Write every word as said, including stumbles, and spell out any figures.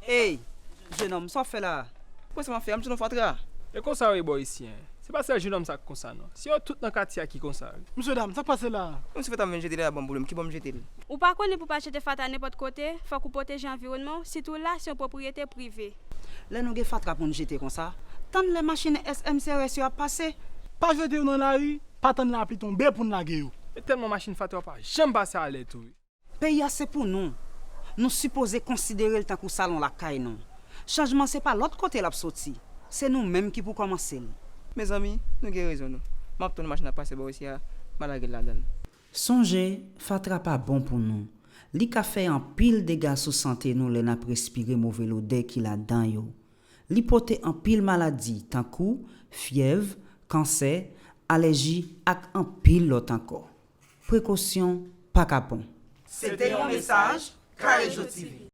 Ey, jenòm, sa w ap fè la a? Kòman sa m ap fè a? M sou nan fatra. E konsa yo ye bò isi, en. Se pa sèl jenòm sa k konsa, non. Se yo tout nan katye a ki konsa, wi. Mesye dam, sa k pase la a? Yon ti fèt ap vin jete la, ban m pwoblèm. Ki bò m jete l? Ou pa konnen pou pa jete fatra nenpòt kote, fòk ou pwoteje anviwònman w, sitou la se yon pwopriyete prive. Lè nou gen fatra pou n jete konsa, tann lè machin S M C R S yo ap pase. Pa jete yo nan lari, pa tann lapli tonbe pou n lage yo. E tèlman machin fatra pa janm pase alè tou, wi. Peyi a se pou nou. Nou sipoze konsidere l tankou salon lakay nou. Chanjman se pa lòt kote l ap soti. Se nou menm ki pou kòmanse l. Mezanmi, nou gen rezon nou. M ap tann machin ap pase bò isi a, m a lage l ladan l. Sonje, fatra pa bon pou nou. Li ka fè anpil dega sou sante nou lè n ap respire move lodè ki ladan yo. Li pote anpil maladi tankou fyèv, kansè, alèji ak anpil lòt ankò. Prekosyon pa ka bon. Se te yon mesaj Karejo T V.